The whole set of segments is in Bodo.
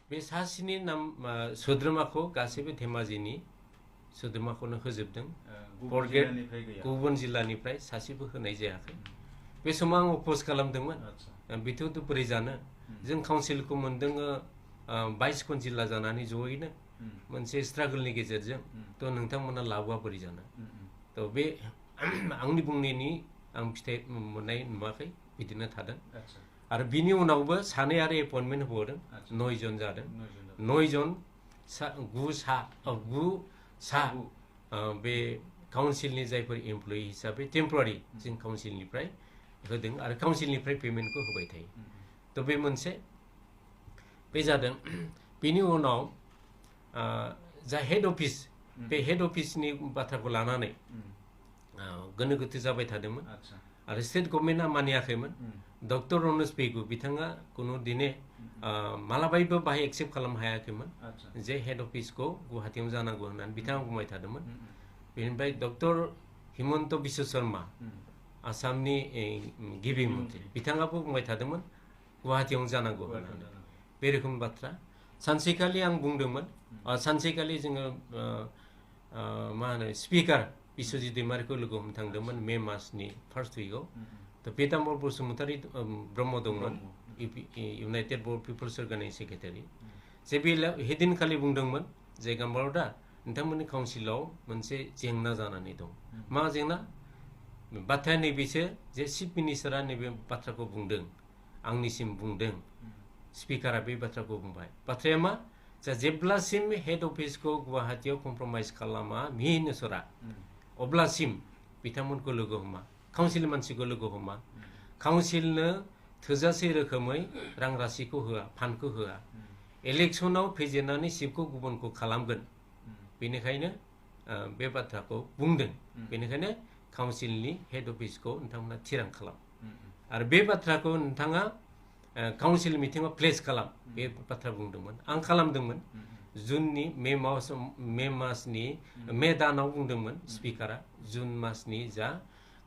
बे सासेनि नाम सोद्रोमाखौ गासैबो धेमाजिनि सोद्रोमाखौनो होजोबदों गुबुन जिल्लानिफ्राय सासेबो होनाय जायाखै बे समाव आं अपोज खालामदोंमोन बेथ' बोरै जानो जों काउन्सिलखौ मोनदों 22 जिल्ला जानानै जयैनो मोनसे स्ट्रागलनि गेजेरजों थ' नोंथांमोना लाबोआ बोरै जानो थ' बे आंनि बुंनायनि आं फिथाइ मोननाय नुवाखै बिदिनो थादों आरो बिनि उनावबो सानै आरो एपइन्टमेन्ट होबावदों 9 जन जादों 9 जन 9 सा बे काउन्सिलनि जायफोर एमप्लयि हिसाबै टेम्परारि जों काउन्सिलनिफ्राय होदों आरो काउन्सिलनिफ्राय पेमेन्टखौ होबाय थायो थ' बे मोनसे बे जादों बिनि उनाव जा हेड अफिस बे हेड अफिसनि बाथ्राखौ लानानै गोनो गोथो जाबाय थादोंमोन आरो स्टेट गभर्नमेन्टआ मानियाखैमोन डक्टर रनज पेगु बिथाङा कुनु दिने मालाबायबो बाहाय एक्सेप्ट खालामनो हायाखैमोन जे हेड अफिसखौ गुवाहाटीयाव जानांगौ होननानै बिथाङा बुंबाय थादोंमोन बेनिफ्राय डक्टर हिमन्त बिश्व शर्मा आसामनि गिबि मन्थ्रि बिथाङाबो बुंबाय थादोंमोन गुवाहाटीयाव जानांगौ होननानै बे रोखोम बाथ्रा सानसेखालि आं बुंदोंमोन सानसेखालि जोङो मा होनो स्पिकार बिश्वजित दैमारिखौ लोगो हमनो थांदोंमोन मे मासनि फार्स्ट उइकआव थ' पीताम्बर बसुमतारी ब्रह्म दंमोन इउनाइटेड बर' पिपल्स अर्गानाइजेशन सेक्रेटारि जे बे हेदिनखालि बुंदोंमोन जे गाम्बारदा नोंथांमोननि काउन्सिलाव मोनसे जेंना जानानै दं मा जेंना बाथ्राया नैबेसो जे चिफ मिनिस्टारा नैबे बाथ्राखौ बुंदों आंनिसिम बुंदों स्पिकारा बे बाथ्राखौ बुंबाय बाथ्राया मा जा जेब्लासिम हेड अफिसखौ गुवाहाटीयाव कम्प्रमाइज खालामा मिनिस्टारा अब्लासिम बिथांमोनखौ लोगो हमा काउन्सिल मानसिखौ लोगो हमा काउन्सिलनो थोजासे रोखोमै रां राशिखौ होआ फान्डखौ होआ इलेक्सनाव फेजेननानै सिटखौ गुबुनखौ खालामगोन बेनिखायनो बे बाथ्राखौ बुंदों बेनिखायनो काउन्सिलनि हेड अफिसखौ नोंथांमोना थिरां खालाम आरो बे बाथ्राखौ नोंथाङा काउन्सिल मिटिङाव प्लेस खालाम बे बाथ्रा बुंदोंमोन आं खालामदोंमोन जुननि मे मासनि मे दानाव बुंदोंमोन स्पिकारा जुन मासनि जा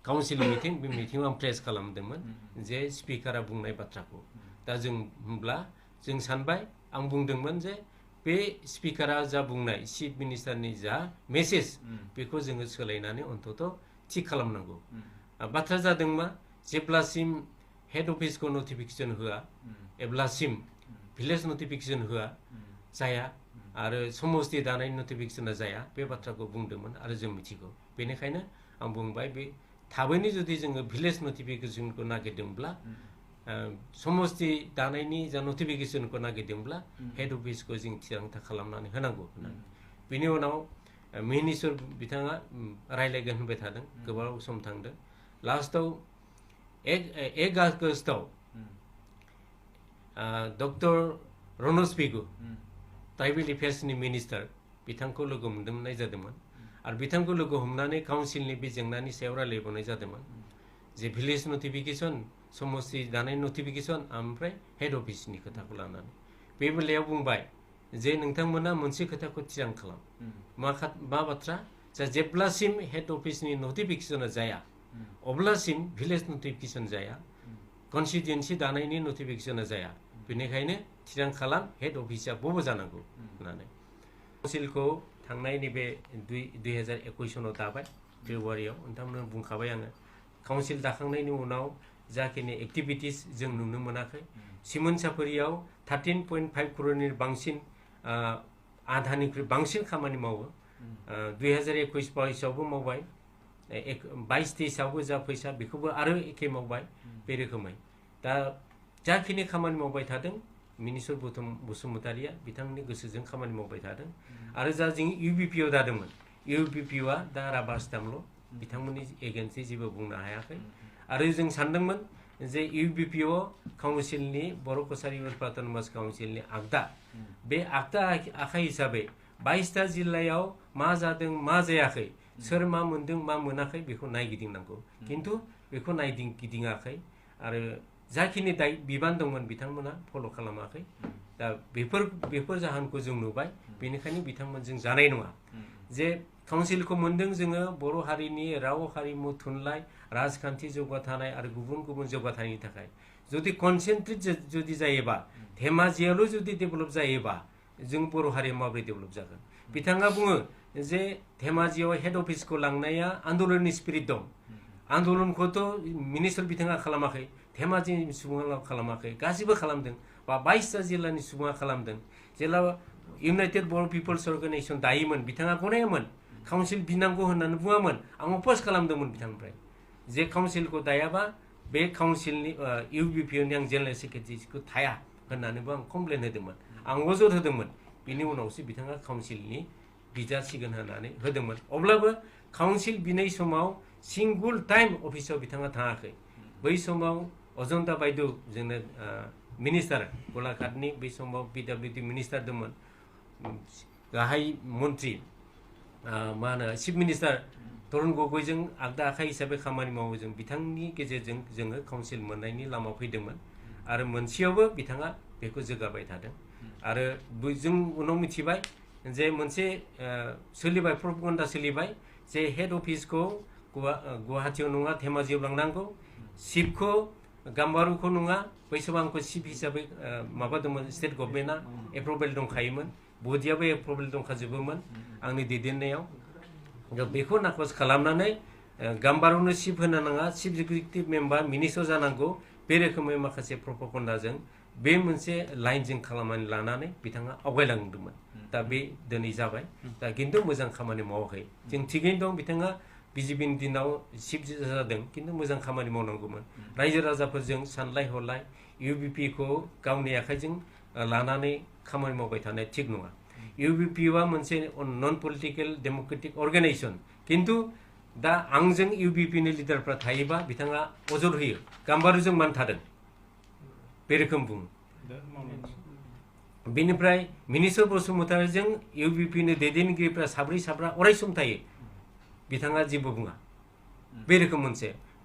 काउन्सिल मिटिं बे मिटिङाव आं प्लेस खालामदोंमोन जे स्पिकारा बुंनाय बाथ्राखौ दा जों होमब्ला जों सानबाय आं बुंदोंमोन जे बे स्पिकारा जा बुंनाय चिफ मिनिस्टारनि जा मेसेज बेखौ जोङो सोलायनानै अन्तत थिक खालामनांगौ बाथ्रा जादों मा जेब्लासिम हेड अफिसखौ नटिफिकेसन होआ एब्लासिम भिलेज नटिफिकेसन होआ जाया आरो समस्ति दानायनि नटिफिकेसना जाया बे बाथ्राखौ बुंदोंमोन आरो जों मिथिगौ बेनिखायनो आं बुंबाय बे थाबैनो जुदि जोङो भिलेज नटिफिकेसनखौ नागिरदोंब्ला समस्ति दानायनि जा नटिफिकेसनखौ नागिरदोंब्ला हेड अफिसखौ जों थिरांथा खालामनानै होनांगौ होननानै बेनि उनाव मिनिस्टार बिथाङा रायलायगोन होनबाय थादों गोबाव सम थांदों लास्टआव 1 आगस्टआव डक्टर रनज पेगु ट्राइबेल एफेयार्सनि मिनिस्टार बिथांखौ लोगो मोननाय जादोंमोन आरो बिथांखौ लोगो हमनानै काउन्सिलनि बे जेंनानि सायाव रायलायबावनाय जादोंमोन जे भिलेज नटिफिकेसन समस्ति दानाय नटिफिकेसन ओमफ्राय हेड अफिसनि खोथाखौ लानानै बे बेलायाव बुंबाय जे नोंथांमोना मोनसे खोथाखौ थिरां खालाम मा बाथ्रा जा जेब्लासिम हेड अफिसनि नटिफिकेसना जाया अब्लासिम भिलेज नटिफिकेसन जाया कन्स्टिट्युएन्सि दानायनि नटिफिकेसना जाया बेनिखायनो थिरां खालाम हेड अफिसा बबे जानांगौ होननानै काउन्सिलखौ थांनाय नैबे 2021 सनाव दाबाय फेब्रुवारियाव नोंथांमोननो बुंखाबाय आङो काउन्सिल दाखांनायनि उनाव जाखिनि एक्टिभिटिस जों नुनो मोनाखै सिमोन साफारियाव 13.5 करोड़नि बांसिन आधानिख्रुइ बांसिन खामानि मावो 2021-22आवबो मावबाय 22-23आवबो जा फैसा बेखौबो आरो एखे मावबाय बे रोखोमै दा जाखिनि खामानि मावबाय थादों मिनिस्टार बसुमतारीया बिथांनि गोसोजों खामानि मावबाय थादों आरो जा जों इउबिपिअ दादोंमोन इउबिपिअआ दा राबार स्टाम्पल' बिथांमोननि एगेन्स्टै जेबो बुंनो हायाखै आरो जों सानदोंमोन जे इउबिपिअ काउन्सिलनि बर' कसारि वेलफेयार अट'नमास काउन्सिलनि आगदा बे आगदा आखाइ हिसाबै 22टा जिल्लायाव मा जादों मा जायाखै सोर मा मोनदों मा मोनाखै बेखौ नायगिदिंनांगौ खिन्थु बेखौ नायगिदिङाखै आरो जाखिनि बिबान दंमोन बिथांमोना फल' खालामाखै दा बेफोर जाहोनखौ जों नुबाय बेनिखायनो बिथांमोनजों जानाय नङा जे काउन्सिलखौ मोनदों जोङो बर' हारिनि राव हारिमु थुनलाइ राजखान्थि जौगाथानाय आरो गुबुन गुबुन जौगाथायनि थाखाय जुदि कनसेन्ट्रेट जुदि जायोबा धेमाजियावल' जुदि डेभेलप जायोबा जों बर' हारिया माबोरै डेभेलप जागोन बिथाङा बुङो जे धेमाजियाव हेड अफिसखौ लांनाया आन्दलननि स्पिरिट दं आन्दलनखौथ' मिनिस्टार बिथाङा खालामाखै धेमाजिनि सुबुङा खालामाखै गासिबो खालामदों बा 22टा जिल्लानि सुबुङा खालामदों जेला इउनाइटेड बर' पिपल्स अर्गेनाइजेसन दायोमोन बिथाङा गनायामोन काउन्सिल बिनांगौ होननानै बुङामोन आं अप'ज खालामदोंमोन बिथांनिफ्राय जे काउन्सिलखौ दायाबा बे काउन्सिलनि इउबिपिनि आं जेनेरेल सेक्रेटारिखौ थाया होननानैबो आं कमप्लेन होदोंमोन आं अजद होदोंमोन बिनि उनावसो बिथाङा काउन्सिलनि बिजासिगोन होननानै होदोंमोन अब्लाबो काउन्सिल बिनाय समाव सिंगल टाइम अफिसाव बिथाङा थाङाखै बै समाव अजन्ता बायद' जोंनो मिनिस्टार गलाघाटनि बै समाव पिडब्लिउडि मिनिस्टार दंमोन गाहाय मन्त्रि मा होनो चिफ मिनिस्टार तरुण गगৈजों आगदा आखाइ हिसाबै खामानि मावो जों बिथांनि गेजेरजों जोङो काउन्सिल मोननायनि लामायाव फैदोंमोन आरो मोनसेयावबो बिथाङा बेखौ जौगाबाय थादों आरो जों उनाव मिथिबाय जे मोनसे सोलिबाय प्रपगेन्डा सोलिबाय जे हेड अफिसखौ गुवाहाटीयाव नङा धेमाजियाव लांनांगौ चिफखौ गाम्बारुखौ नङा बै समाव आंखौ चिफ हिसाबै माबादोंमोन स्टेट गभर्नमेन्टआ एप्रुभेल दंखायोमोन बडियाबो एप्रुभेल दंखाजोबोमोन आंनि दैदेननायाव बेखौ नाकच खालामनानै गाम्बारुनो चिफ होनो नाङा चिफ एक्जिकिउटिभ मेम्बार मिनिस्टार जानांगौ बे रोखोमै माखासे प्रपगेन्डाजों बे मोनसे लाइनजों खालामनानै लानानै बिथाङा आवगायलांदोंमोन दा बे दिनै जाबाय दा खिन्थु मोजां खामानि मावाखै जों थिगैनो दं बिथाङा बिजेपिनि दिनाव चिफ जादों खिन्थु मोजां खामानि मावनांगौमोन रायजो राजाफोरजों सानलाय हलाय इउबिपिखौ गावनि आखाइजों लानानै खामानि मावबाय थानाया थिग नङा इउबिपिआ मोनसे नन पलिटिकेल डेम'क्रेटिक अर्गेनाइजेसन खिन्थु दा आंजों इउबिपिनि लिडारफ्रा थायोबा बिथाङा अजद होयो गाम्बारुजों मान थादों बे रोखोम बुङो बेनिफ्राय मिनिस्टार बसुमतारीजों इउबिपिनि दैदेनगिरिफ्रा साब्रा अरायसम थायो बिथाङा जेबो बुङा बे रोखोम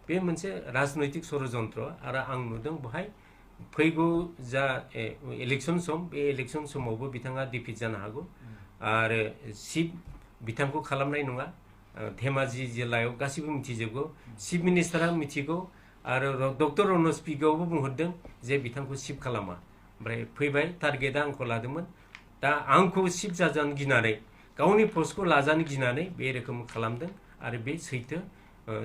बे मोनसे राजनैतिक षड़यन्त्र आरो आं नुदों बेहाय फैगौ जा इलेक्सन सम बे इलेक्सन समावबो बिथाङा डिफिट जानो हागौ आरो चिफ बिथांखौ खालामनाय नङा धेमाजि जिल्लायाव गासिबो मिथिजोबगौ चिफ मिनिस्टारा मिथिगौ आरो डक्टर रनज पिगआवबो बुंहरदों जे बिथांखौ चिफ खालामा ओमफ्राय फैबाय टारगेटआ आंखौ लादोंमोन दा आंखौ चिफ जाजानो गिनानै गावनि पस्टखौ लाजानो गिनानै बे रोखोम खालामदों आरो बे सैथो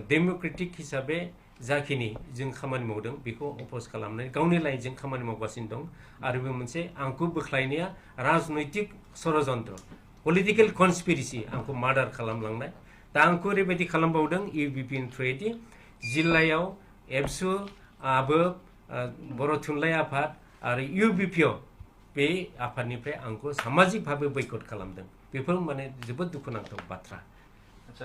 डेम'क्रेटिक हिसाबै जाखिनि जों खामानि मावदों बेखौ अप'ज खालामनानै गावनि लाइनजों खामानि मावगासिनो दं आरो बे मोनसे आंखौ बोख्लायनाया राजनैतिक षड़यन्त्र पलिटिकेल कनस्पिरेसि आंखौ मार्डार खालामलांनाय दा आंखौ ओरैबायदि खालामबावदों इउबिपिनि थ्रुयैदि जिल्लायाव एबसु आबो बर' थुनलाइ आफाद आरो इउबिपिआव बे आफादनिफ्राय आंखौ सामाजिक भाबै बैकट खालामदों बेफोर माने जोबोद दुखुनांथाव बाथ्रा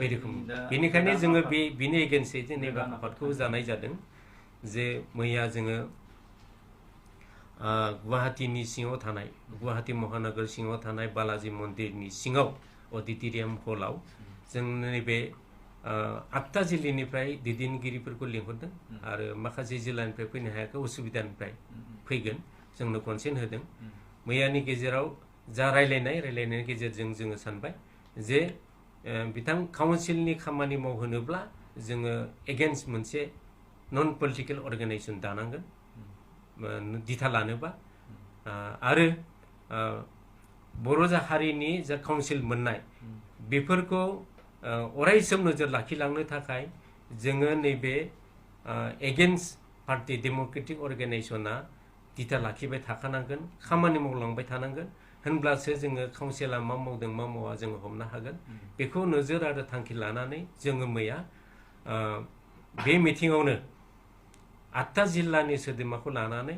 बे रोखोम बेनिखायनो जोङो बिनि एगेन्स्टै जेनेबा आफादखौ जानाय जादों जे मैया जोङो गुवाहाटीनि सिङाव थानाय गुवाहाटी महानगर सिङाव थानाय बालाजी मन्दिरनि सिङाव अडिट'रियाम हलाव जों नैबे 8टा जिल्लानिफ्राय दैदेनगिरिफोरखौ लिंहरदों आरो माखासे जिल्लानिफ्राय फैनो हायाखै उसुबिदानिफ्राय फैगोन जोंनो कनसेन्ट होदों मैयानि गेजेराव जा रायलायनायनि गेजेरजों जोङो सानबाय जे बिथां काउन्सिलनि खामानि मावहोनोब्ला जोङो एगेन्स्ट मोनसे नन पलिटिकेल अर्गेनाइजेसन दानांगोन दिथा लानोबा आरो बर' हारिनि जा काउन्सिल मोननाय बेफोरखौ अरायसम नोजोर लाखिलांनो थाखाय जोङो नैबे एगेन्स्ट पार्टी डेम'क्रेटिक अर्गेनाइजेसना दिथा लाखिबाय थाखानांगोन खामानि मावलांबाय थानांगोन होनब्लासो जोङो काउन्सिला मा मावदों मा मावा जोङो हमनो हागोन बेखौ नोजोर आरो थांखि लानानै जोङो मैया बे मिटिङावनो 8टा जिल्लानि सोद्रोमाखौ लानानै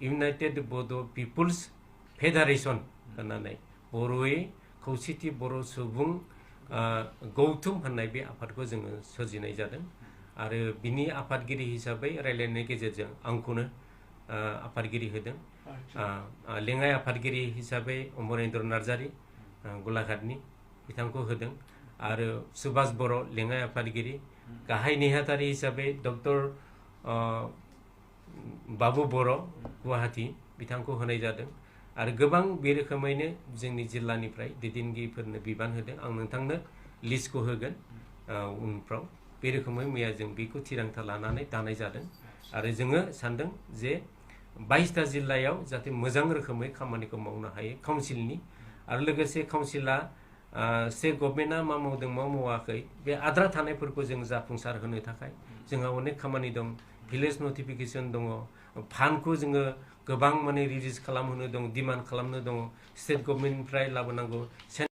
इउनाइटेड बड' पिपल्स फेडारेसन होननानै बर'यै खौसेथि बर' सुबुं गौथुम होननाय बे आफादखौ जोङो सोरजिनाय जादों आरो बिनि आफादगिरि हिसाबै रायलायनायनि गेजेरजों आंखौनो आफादगिरि होदों लेङाइ आफादगिरि हिसाबै अमरेन्द्र नार्जारी गलाघाटनि बिथांखौ होदों आरो सुभाष बर' लेङाइ आफादगिरि गाहाय नेहाथारि हिसाबै डक्टर बाबु बर' गुवाहाटी बिथांखौ होनाय जादों आरो गोबां बे रोखोमैनो जोंनि जिल्लानिफ्राय दैदेनगिरिफोरनो बिबान होदों आं नोंथांनो लिस्टखौ होगोन उनफ्राव बे रोखोमै मैया जों बेखौ थिरांथा लानानै दानाय जादों आरो जोङो सानदों जे 22टा जिल्लायाव जाहाथे मोजां रोखोमै खामानिखौ मावनो हायो काउन्सिलनि आरो लोगोसे काउन्सिला स्टेट गभर्नमेन्टआ मा मावदों मा मावाखै बे आद्रा थानायफोरखौ जों जाफुंसार होनो थाखाय जोंहा अनेक खामानि दं भिलेज नटिफिकेशन दङ फान्डखौ जोङो गोबां माने रिलिज खालामहोनो दं डिमान्ड खालामनो दङ स्टेट गभर्नमेन्टनिफ्राय लाबोनांगौ